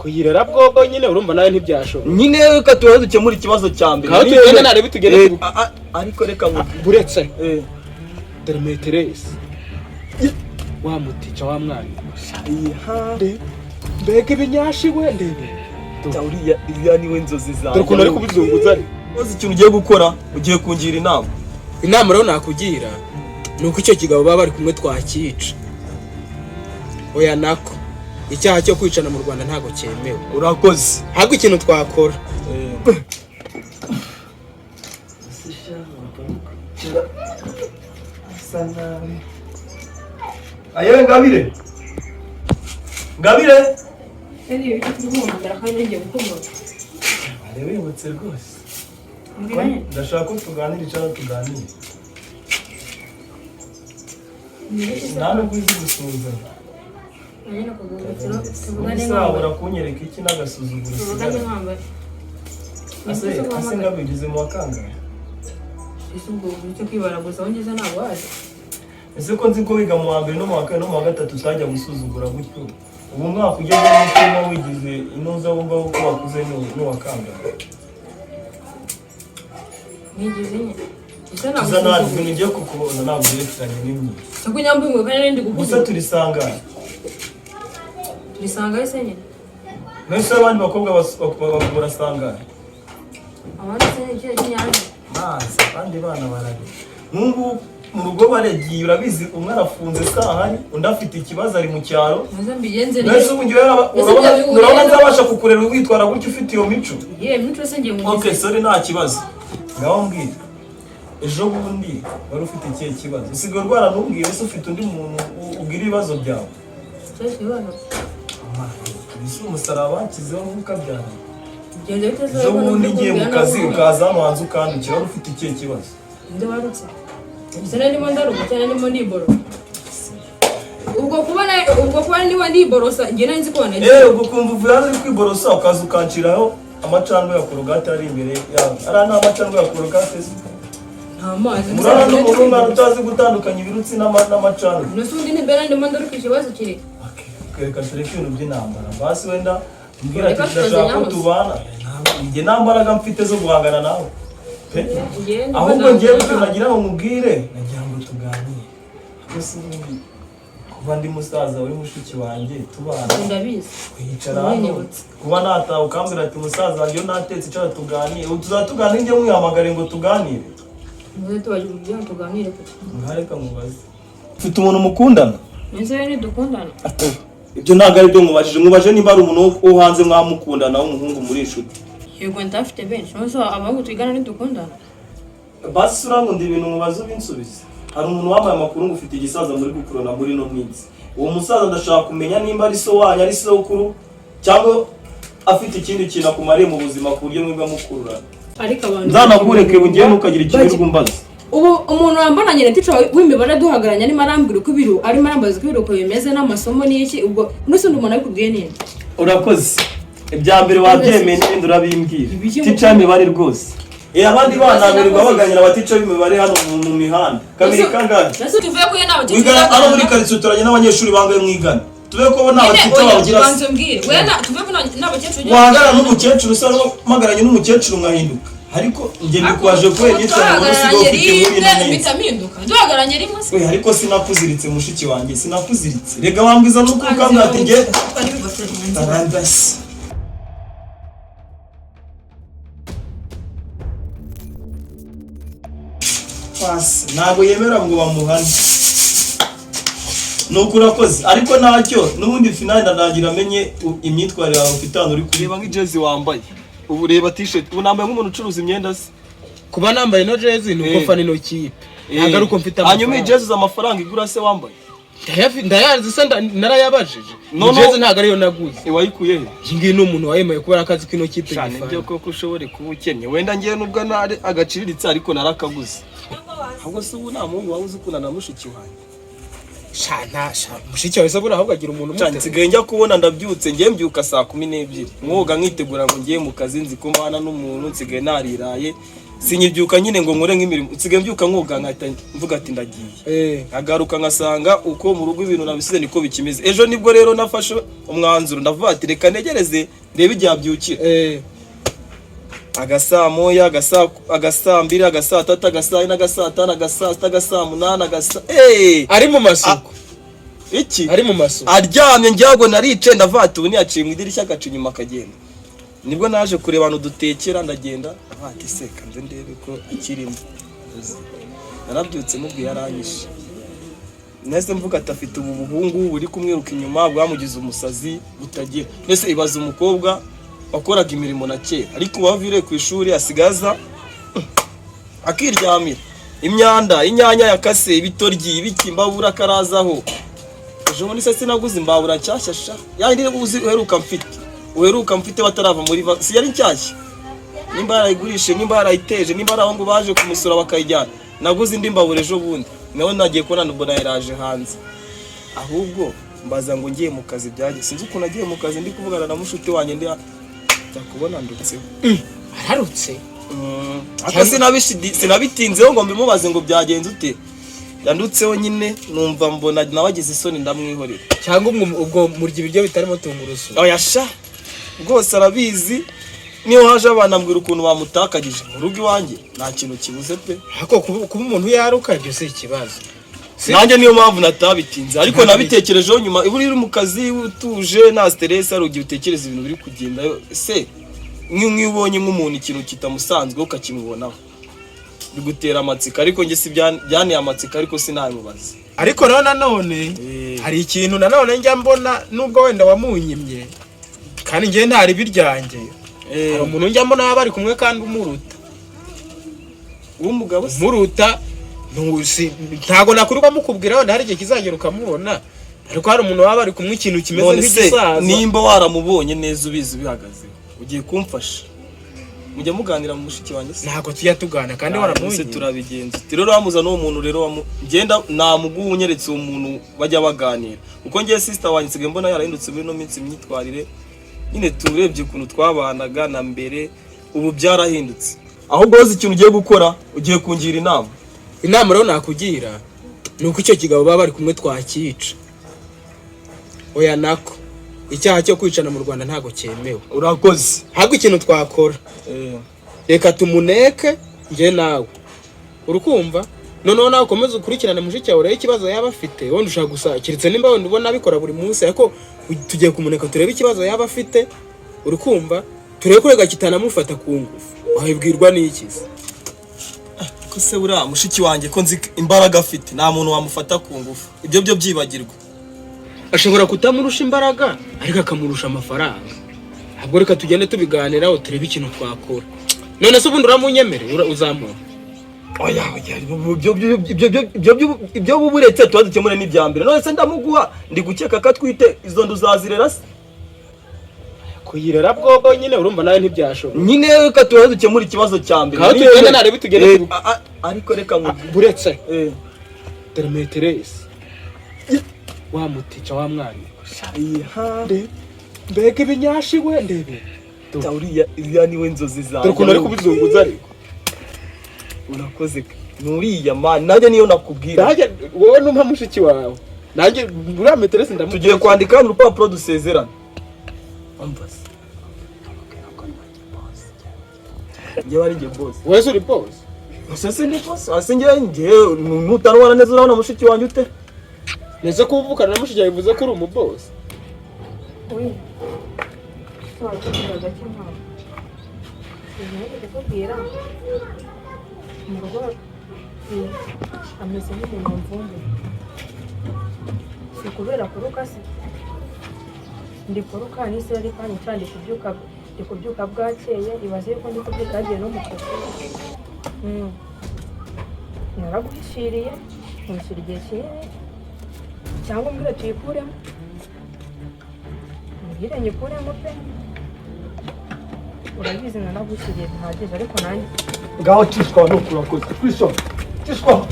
Kuyirera bwobwo nyine, urumva nawe ntibyashoboka. Nyine reka tubanze dukemure ikibazo cya mbere. Aho tugende narebe, tugende. Ariko reka ngo Buretse, dore maîtresse wa mutica wa mwana. Iha. Mbega ibinyashi we, ndebe. Uriya niwe nzozi zanjye. Dore ukuntu ari kubizunguza ari. Uzi ikintu ugiye gukora? Ugiye kungira inama. Inama rero nakugira ni uko icyo kigabo baba bari kumwe twakica. Oya, nako icyaha cyo kwicana mu Rwanda ntabwo cyemewe. Urakoze. Ahubwo ikintu twakora, Asa nabi. Ayewe Ngabire, Ngabire. Yari ibiti turi guhamagara kandi ngiye gukomora. Ari wibutse rwose. Mbwira nyine. Ndashaka ko tuganira, icara tuganire. Nta nubwo uzi gusuhuzanya. Nyine kugurukira tuvugane. Ubu wabura kunyereka iki n'agasuzuguro Tuvugane usigaye. nkambaye. Ase Ngabire, ugeze mu wa kangahe? Ese ubwo icyo kwibara gusa aho ngeze ntabwo waje? Ese ko nzi ko wiga mu wa mbere no mu wa kane no mu wa gatatu utajya gusuzugura gutyo, ubu mwaka ugezemo umutima wigize inoza, wumva ko wakuze n'uwa kangahe? Nigeze nyine. Ese Tuza, ntabwo ntabwo ibintu ngiye kukubona ntabwo byerekeranye n'imyira. Se ko nyambaye inkweto kandi ndi Gusa gukuza. turisangane. Turisanga ese nyine. Mbese abandi bakobwa barasangane? Abandi se ni ikihe cy'inyange? Mazi abandi bana barari nk'ubu mu rugo baragiye, urabizi, umwe arafunze sahari, undi afite ikibazo ari mu cyaro. Maze mbigenze. Mbese ubu ngewe Ese bihuriye urabona nzabasha kukurera witwara gutyo, ufite iyo mico? Yewe mico se ngiye Ok. mugize. Sorry, nta kibazo. Ngaho mbwira, ejo bundi wari ufite ikihe kibazo? Usigaye urwara ntubwire. Ese ufite undi muntu ubwira ibibazo byawe? Icyo kibazo. Ese umusaraba banshyizeho ntukabyara. Bigenze bite se? Ejo bundi ngiye mu kazi, ukaza hano hanze ukandukira, wari ufite ikihe kibazo? Nde warutse? Ese nari ndimo ndaruka cyangwa ndimo niborosa? Ubwo kuba ndimo ndiborosa, njye nari nzi ko wanagiye. Ubwo ukumva uvuye hano uri kwiborosa, ukaza ukanciraho amacandwe ya Colgate ari imbere yawe. Ariya ni amacandwe ya Colgate se? Nta mazi. Murara n'umuntu, umwana utazi gutandukanya ibirutsi n'amacandwe. Nose ubundi ntibera ndimo ndaruka, ikibazo kiri? Okay, reka tureke ibintu by'intambara. Basi wenda mbwira ati Reka ndashaka ko tukaze. tubana. Njye nta mbaraga mfite zo guhangana nawe pe. Njye ndimo Ahubwo ngewe ndaruka. icyo nagira ngo mubwire, nagira ngo tuganire. Ariko se ubundi kuba ndi musaza uri mushiki wanjye tubana, Ndabizi. kwicara hano, Ubinyibutse. kuba nataha ukambwira ati: "Musaza wanjye, iyo natetse, icara tuganire." Ubu tuzaba tuganire, njye mwihamagare ngo tuganire? Muze tubaje kugira ngo tuganire kuki? Ngareka mubaze, ufite umuntu mukundana? Ese we ntidukundana? Ibyo ntabwo ari byo mubajije. Mubaje nimba ari umuntu wo hanze mwamukundana w'umuhungu muri inshuti. Yego, ndafite benshi. Nose abahungu twigana ntidukundana? Basi urankunda, ibintu mubaze ubinsubize. Hari umuntu wampaye amakuru ngo ufite igisaza muri gukurana muri ino minsi. Uwo musaza ndashaka kumenya nimba ari so wanyu, ari sokuru, cyangwa afite ikindi kintu akumariye mu buzima ku buryo mwebwe mukururana. Ariko abantu Nzanakureke ngewe, ntukagira ikintu umbaza. Ubu umuntu wambonanye na tica w'imibare duhagararanye, arimo arambwira uko ibiro, arimo arambaza uko ibiruhuko bimeze n'amasomo n'iki. Ubwo n'usundi umuntu abikubwiye ninde? Urakoze. Ibya mbere wabyemeye, n'ibindi urabimbwira. Ibiki? Tica y'imibare rwose. Abandi bana birirwa baganira abatica b'imibare hano mu mihanda. Kabiri kangahe? Ese tuvuye ko nta batica? Wigana hano muri karitsiye, uturanye n'abanyeshuri bangahe mwigana? Tube ko bo nta batica bagira se? Banza umbwire we na tuvuye ko nta bakecuru ugira. Wahagarara n'umukecuru, usa n'umpagaranye n'umukecuru mwahinduka. Ariko njye mbikwaje kubera imyitwarire ubona usigaye Duhagararanye ufite muri rimwe ino minsi. mpita mpinduka. Duhagararanye rimwe se? We, ariko sinakuziritse, mushiki wanjye, sinakuziritse. Rega wambwiza nuko ukambwira ati njye tarandasi. Pasi ntabwo yemera ngo bamuhane. Nuko urakoze, ariko ntacyo n'ubundi finale ndarangira amenye imyitwarire yawe ufite hano uri kureba nk'ijezi wambaye ubu, reba t-shirt, ubu nambaye nk'umuntu ucuruza imyenda se? Kuba nambaye ino jezi ni uko mfana ino kipe, ntabwo ari uko mfite Hanyuma amafaranga. iyi jezi uzi amafaranga igura se wambaye? Ndayazi se? Narayabajije. No, Iyi no. jezi ntabwo ariyo naguze. Wayikuye he? Iyi ngiyi ni umuntu wayemeye kubera akazi k'ino kipe Cyane. nyifana. Ibyo koko ushobore kuba ukennye wenda, ngewe nubwo nari agaciriritse ariko narakaguze. Ahubwo se ubu nta muhungu waba uzi ukundana na mushiki wanjye? Sha, nta sha, mushiki wawe se buriya ahubwo agira umuntu Cyane. umutera? Nsigaye njya kubona ndabyutse, ngiye mbyuka saa 12, mwoga nkitegura ngo ngiye mu kazi, nzi ko mbana n'umuntu, nsigaye nariraye. Sinyibyuka nyine ngo nkore nk'imirimo, nsigaye mbyuka nkoga, nkahita mvuga ati ndagiye, nkagaruka ngasanga uko mu rugo ibintu nabisize niko bikimeze. Ejo nibwo rero nafashe umwanzuro, ndavuga ati reka ntegereze ndebe igihe abyukira. Agasaa moya, agasaa mbiri, agasaa tatu, agasaa yine, agasaa tanu, agasaa sita, agasaa munani, agasaa Ari mu masuku? Iki? Ari mu masuku? Aryamye. Njyago naricaye, ndavuga ati ubu ntiyaciye mu idirishya agaca inyuma akagenda. Nibwo naje kureba ahantu dutekera, ndagenda, ndavuga ati se kanze ndebe ko akirimo. Narabyutse mubwiye aranyishe. Nahise mvuga ati afite ubu buhungu buri kumwiruka inyuma bwamugize umusazi butagira. Mbese ibaza umukobwa wakoraga imirimo na kera, ariko ubu aviriye ku ishuri asigaza akiryamira, imyanda, inyanya yakase, ibitoryi, ibiki, imbabura akarazaho. Ejo bundi se sinaguze imbabura nshyashya sha? Yandi uzi uheruka mfite batarava muri si yari nshyashya? Nimba yarayigurishe, nimba yarayiteje, nimba ari aho ngo baje kumusura bakayijyana. Naguze indi mbabura ejo bundi, nawe nagiye kubona mbona yaraje hanze. Ahubwo mbaza ngo ngiye mu kazi byagiye, sinzi ukuntu agiye mu kazi, ndi kuvugana na mushuti wanjye, ndi njya kubona ndutseho. Ararutse? Ariko sinabitinzeho ngo mbimubaze ngo byagenze ute. Yandutseho nyine, numva mbona nawe agize isoni, ndamwihorera. Cyangwa ubwo murya ibiryo bitarimo tungurusumu? Oya sha, rwose arabizi. Niyo haje abana ambwira ukuntu bamutakagije mu rugo iwanjye, nta kintu kibuze pe. Ariko kuba umuntu yaruka ibyo si ikibazo. Nanjye niyo mpamvu natabitinze, ariko nabitekerejeho nyuma. Iyo uri mu kazi utuje, nta stress, hari igihe utekereza ibintu biri kugenda. Se nk'iyo ubonye nk'umuntu ikintu kitamusanzwe ukakimubonaho, bigutera amatsiko. Ariko njye si byanteye amatsiko, ariko sinabimubaza. Ariko rero nanone hari ikintu nanone njya mbona, nubwo wenda wamunyimye kandi njye ntari biryanjye, hari umuntu njya mbona baba bari kumwe kandi umuruta. W'umugabo se? Umuruta. Ntago nakurirwa mukubwira, wenda hari igihe kizagera ukamubona, ariko hari umuntu baba bari kumwe ikintu kimeze None se nk'igisaza. nimba waramubonye neza, ubizi ubihagazeho, ugiye kumfasha? Mujya muganira mu mushiki wanjye se? Ntabwo tujya tugana kandi Se waramunyimye. turabigenza uti rero wamuza n'uwo muntu rero ngenda namuguha, unyeretse uwo muntu bajya baganira, kuko ngiye sister wanjye nsigaye mbona yarahindutse muri ino minsi imyitwarire nyine. Turebye ukuntu twabanaga na mbere, ubu byarahindutse. Ahubwo wowe ikintu ugiye gukora, ugiye kungira inama. Inama rero nakugira ni uko icyo kigabo baba bari kumwe twakica. Oya nako icyaha cyo kwicana mu Rwanda ntabwo cyemewe. Urakoze. Ahubwo ikintu twakora, reka tumuneke njye nawe, urukumva? Noneho nawe ukomeze ukurikirane mushiki wawe, urebe ikibazo yaba afite. Wenda ushaka gusa keretse nimba wenda ubona abikora buri munsi, ariko tugiye kumuneka turebe ikibazo yaba afite, urukumva? Turebe ko reka kitanamufata ku ngufu. Wabibwirwa n'iki se? Ko se buriya mushiki wanjye ko nzi imbaraga afite, nta muntu wamufata ku ngufu, ibyo byo byibagirwa. Ashobora kutamurusha imbaraga ariko akamurusha amafaranga. Ntabwo, reka tugende tubiganiraho turebe ikintu twakora. None se ubundi uramunyemere? Uzamuha? Oya oya, ibyo buretse tuba dukemure n'ibya mbere. None se ndamuguha ndi gukeka ko atwite, izo ndu uzazirera se? Kuyirera bwobwo nyine urumva nawe ntibyashoboka. Nyine reka tuba dukemure ikibazo cya mbere. Ngaho tugende, narebe tugende. Ariko reka nkubwire. Buretse, dore maîtresse wa mutica wa mwarimu. Iha. Mbega ibinyashi we, ndebe. Ta, uriya niwe nzozi zanjye. Dore ukuntu ari kubizunguza ariko. Urakoze, nuriya man, nanjye niyo nakubwira. Nanjye wowe numpa mushiki wawe, nanjye uriya maîtresse ndamuha. Tugiye kwandika hano urupapuro dusezerana. Umva se, njyewe ari njye boss. Wese uri boss. Gusa se ndi boss hasi? Njyewe nutanubona neza, urabona mushiki wanjye ute? Nese ko uvukana na mushiki wawe bivuze ko uri umuboss? Oui. Ushobora kukubwira gake nkawe. Ibintu ndi kukubwira mu rugo ameze nk'umuntu wamvumbuye. Si ukubera kuruka se? Ndi kuruka n'iseri kanyica, ndi kubyuka bwakeye, ibaze yuko ndi kubyuka yagiye no mu kazi. Naraguhishiriye, nkushyira igihe kinini, cyangwa umbwire tuyikuremo, umbwire nyikuremo pe. Urabizi nanagushiriye bihagije, ariko nanjye Ngaho cishwa, nuko urakoze, cishwa, cishwa.